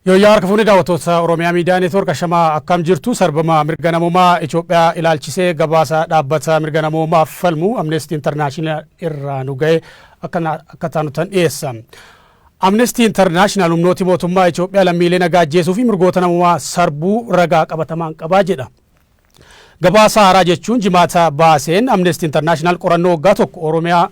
Yooyyaa harka fuunee daawwattoota Oromiyaa Miidiyaa Neetwoork, ashamaa, akkam jirtu? Sarbama mirga namoomaa Itoophiyaa ilaalchisee gabaasa dhaabbata mirga namoomaaf falmu Amnesty International irraa nu ga'e akka taanutan dhiyeessa. Amnesty International humnooti mootummaa Itoophiyaa lammiilee nagaa ajjeesuu fi mirgoota namoomaa sarbuu ragaa qabatamaan qabaa jedha. Gabaasa haaraa jechuun Jimaata baaseen Amnesty International qorannoo waggaa tokko Oromiyaa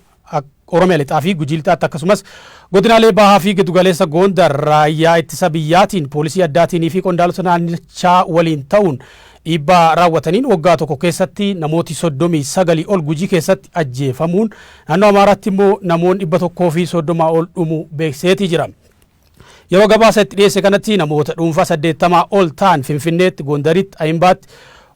Lixaa fi Gujii Lixaatti, akkasumas godinaalee Bahaa fi Giddugaleessa Gondar raayyaa ittisa biyyaatiin, poolisii addaatiin fi qondaalota naannichaa waliin ta'uun dhiibbaa raawwataniin waggaa tokko keessatti namooti 39 ol Gujii keessatti ajjeefamuun, naannoo Amaaraatti immoo namoonni 130 ol dhumu beeksiseetii jira. Yeroo gabaasa itti dhiyeesse kanatti namoota dhuunfaa 80 ol ta'an Finfinneetti, Gondaritti, Ayimbaatti,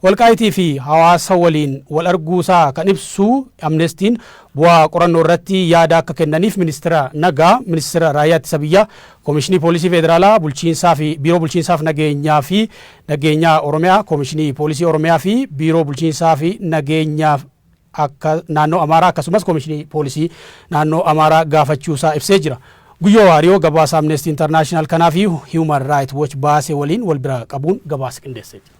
Walqaayitii fi hawaasa waliin wal arguusaa kan ibsu Amnestiin, bu'aa qorannoo irratti yaada akka kennaniif ministeera nagaa, ministeera raayyaa ittisa biyyaa, koomishinii poolisii federaalaa, bulchiinsaa fi biiroo bulchiinsaaf nageenyaa fi nageenyaa Oromiyaa, koomishinii poolisii Oromiyaa fi biiroo bulchiinsaa fi nageenyaa akka naannoo Amaaraa, akkasumas koomishinii poolisii naannoo Amaaraa gaafachuusaa ibsee jira. Guyyoo Waariyoo gabaasa Amnesty International kanaa fi Human Rights Watch baase waliin wal bira qabuun gabaasa qindeessee jira.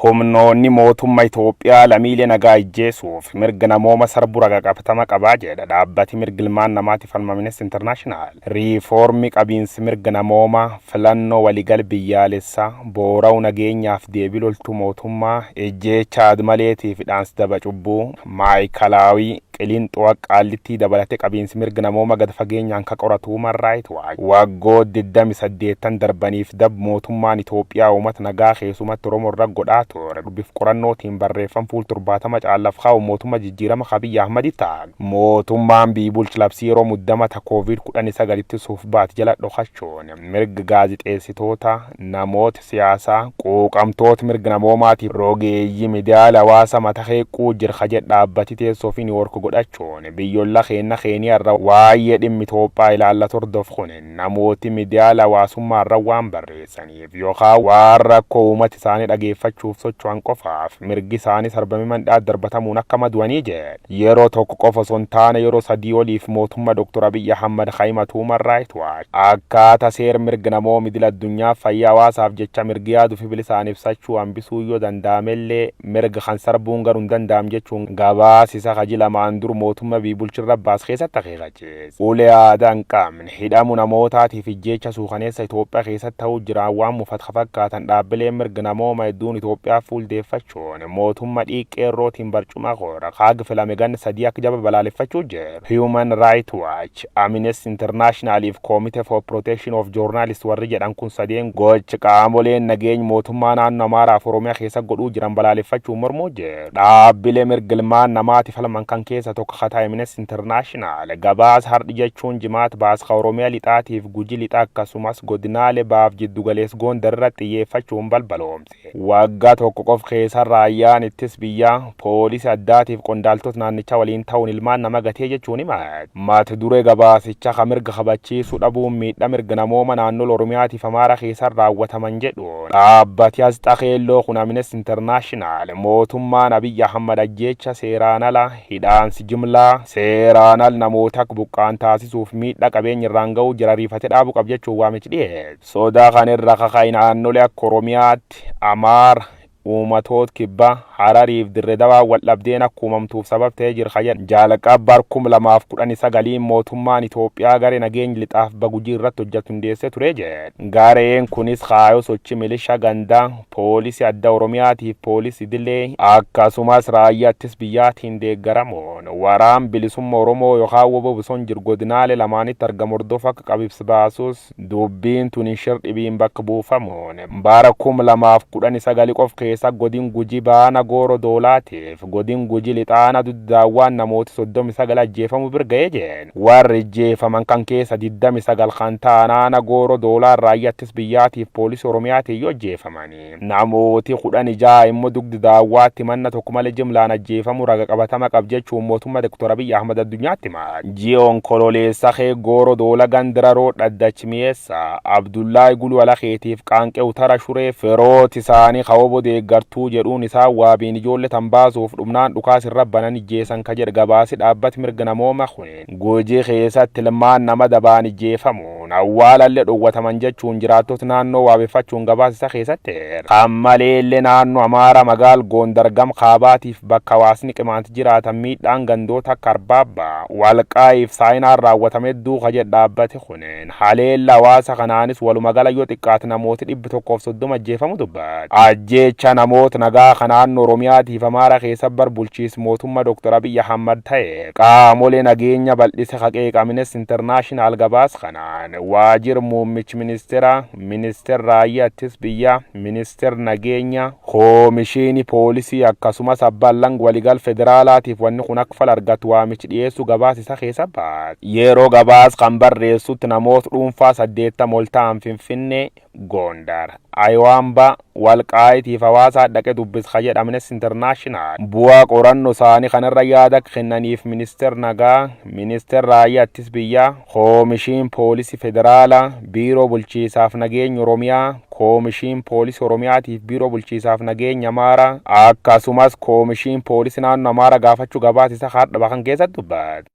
Humnoonni mootummaa Itoophiyaa lammiilee nagaa ajjeesuuf mirga namooma sarbu raga qabatama qabaa jedha dhaabbati mirga ilmaan namaatiif falmu Amnesty International. Riifoormi qabiinsi mirga namoomaa, filannoo waliigal biyyaalessaa, boora'uu nageenyaaf deebii loltuu mootummaa, ejjeecha aadmaleetii fi dhaansi daba cubbuu, Maayikalaawii, Qilinxoo, Qaallittii dabalatee qabiinsi mirga namooma gad fageenyaan ka qoratu Human Rights Watch waggoota 28 darbaniif dab mootummaan Itoophiyaa uummata nagaa, keessumatti Oromoo irra godhaa ture bifa qorannootiin barreeffam fuul 70 caallaf kaa'u mootummaa jijjiirama Abiy Ahmad ta'a. Mootummaan biyyi bulchu labsii yeroo muddama ta Covid 19 ittisuuf baate jala dhokachuun mirga gaazixeessitoota, namoota siyaasaa, quuqamtoota mirga namoomaatiif rogeeyyii miidiyaalee hawaasa mata heeqquu jira ka jedhu dhaabbati teessoo fi Niiwoork godhachuun biyyolla keenya Keeniyaa irra waa'ee dhimmi Itoophiyaa ilaallatu hordofu kun, namooti miidiyaalee hawaasummaa irra waan barreessaniif yookaan waan rakkoo uummata isaanii dhageeffachuuf socho'an qofaaf mirgi isaanii sarbamee mandhaa darbatamuun akka madu'anii jedhe. Yeroo tokko qofa osoo hin taane yeroo sadii oliif mootummaa Dr. Abiy Ahmad himatu Human Rights Watch. Akkaataa seera mirga namooma idil addunyaa fayyaa hawaasaaf jecha mirgi yaaduu fi bilisaan ibsachuu hambisuu yoo danda'amellee, mirga kan sarbuun garuu hin danda'am jechuun gabaasisa kaji lamaan dur mootummaa biyya bulchirra baas keessatti akeekachiise. Ulee aadaa hin qabne hidhamu namootaatiif ijjeecha suukaneessa Itoophiyaa keessatti ta'uu jiran waan mufat fakkaatan dhaabbileen mirga namooma hedduun Itoophiyaa fuuldeeffachuun mootummaa dhiiqqeerrootiin barcuma koora kaag filame ganna 3 akka jaba balaaleffachuu jiru. Human Rights Watch, Amnesty International fi Committee for Protection of Journalists warri jedhan kun sadeen gocha qaamoleen nageenya mootummaa naannoo Amaaraa fi Oromiyaa keessa godhuu jiran balaaleffachuun mormuu jiru. Dhaabbilee mirga ilmaan namaatiif falman kan keessa tokko ka ta'e Amnesty International gabaasa hardhi jechuun Jimaata baasa Oromiyaa Lixaatiif Guji Lixaa, akkasumas godinaalee Bahaaf Jiddugalees Gondar irratti xiyyeeffachuun balbaloomse. Waggaa tokko qof keessa raayyaan ittis biyyaa, poolisii addaatiif qondaaltota naannichaa waliin ta'uun ilmaan nama gatee jechuun himate. Mata duree gabaasichaa kan mirga kabachiisuu dhabuun miidhaa mirga namooma naannoo Oromiyaatiif Amaaraa keessatti raawwataman jedhu. Dhaabbati asxaa keelloo kun Amnesty International mootummaan Abiy Ahmad ajjeecha seeraan ala, hidhaansi jimlaa, seeraan al namoota akka buqqaan taasisuuf miidhaa qabeenya irraan ga'uu jira ariifatee dhaabuu qaba jechuun waamichi dhiyeesse. Sodaa kan irra kaka'e naannolee akka Oromiyaatti, Amaara, Uumatoota Kibbaa, Harariif Dirre Dawaa wal dhabdeen akka uumamtuuf sabab ta'ee jira ka jedhan. Jalqaba bara 2019 mootummaan Itoophiyaa garee nageenya Lixaaf Bagujii irratti hojjetu hundeessee ture jedhe. Gareen kunis kaayoo sochii milishaa gandaa, poolisii adda Oromiyaatiif poolisii idilee, akkasumas raayyaa ittis biyyaatiin deeggaramuun waraan bilisummaa Oromoo yookaan WBO bosona jiru godinaalee lamaanitti argamu hordofu akka qabu ibsa baasus, dubbiin tun shir dhibiin bakka buufamuun bara 2019 qof keessa keessa godin Gujii baana Gooro Doolaatiif godin Gujii lixaana Duddaawwaan namooti 39 ajjeefamu bira ga'ee jeen. Warri ajjeefaman kan keessa 29 kan ta'an aana Gooro Doolaa raayyaa ittis biyyaatiif poolisii Oromiyaatiin yoo ajjeefamani. Namooti 16 immoo Dugdi Daawwaatti manna tokko malee jimlaan ajjeefamu raga qabatama qab jechuun mootummaa Dr. Abiy Ahmad addunyaatti hima. Ji'a Onkololeessa kee Gooro Doola Gandiraroo Dhaddachi Mi'eessa Abdullahi Guluu Alakeetiif Qaanqee Utara Shuree firooti isaanii kawobo deeggartuu jedhuun isaan waabiin ijoollee tan baasuuf dhumnaan dhukaas irra banan ijjeessan ka jedhe gabaasi dhaabbati mirga namooma kun, Gujii keessatti ilmaan nama dabaan ijjeefamuun awwaalallee dhowwataman jechuun jiraattota naannoo waabeffachuun gabaasa isa keessatti eera. Kan maleellee naannoo Amaaraa magaal Goondar gam kaabaatiif bakka hawaasni Qimaant jiraatan miidhaan gandoota akka Arbaabbaa, Walqaayiif Saayinaan raawwatame hedduu ka jedhe dhaabbati kun, haleella hawaasa kanaanis walumagala yoo xiqqaate namooti 130 ajjeefamu dubbate. Ajjeecha namoota nagaa ka naannoo Oromiyaatiif Amaaraa keessa bar bulchiis mootumma Dr. Abiy Ahmad ta'e qaamolee nageenya bal'ise ka qeeqa Amnesty International gabaas kanaan waajir muummich ministeera, ministeer raayyaa ittis biyyaa, ministeer nageenya, koomishiini poolisii akkasumas abbaan lang waligal federaalaatiif wanni kun akka fala argatu waamichi dhiyeessuu gabaas isa keessa baase. Yeroo gabaas kan barreessutti namoota dhuunfaa 80 ol ta'an Finfinnee, Gondar, Ayiwaambaa, Walqaayitiif hawaasaa dhaqe dubbis ka jedhe Amnesty International. Bu'aa qorannoo isaanii kanarra yaada akka kennaniif ministeer nagaa, ministeer raayyaa ittis biyyaa, koomishiin poolisii federaalaa, biiroo bulchiisaaf nageenya Oromiyaa, koomishiin poolisii Oromiyaatiif biiroo bulchiisaaf nageenya Amaaraa, akkasumas koomishiin poolisii naannoo Amaaraa gaafachuu gabaasa isa hardha bakan keessatti dubbate.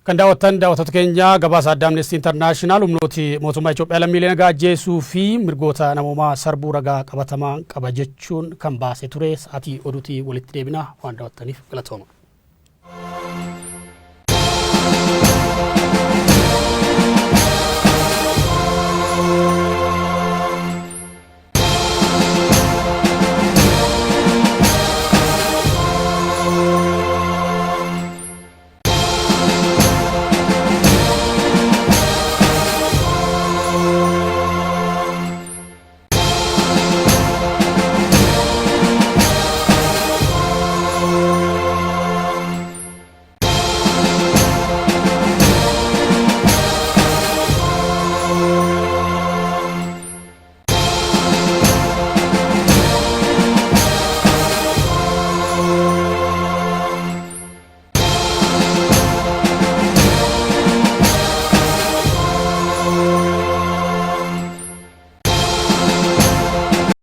Kan daawwattan daawwattoota keenya gabaasa addaa Amnesty International humnooti mootummaa Itoophiyaa lammiilee nagaa ajjeesuu fi mirgoota namoomaa sarbuu ragaa qabatamaa qaba jechuun kan baase ture. Sa'aatii oduutii walitti deebina. Waan daawwattaniif galatooma.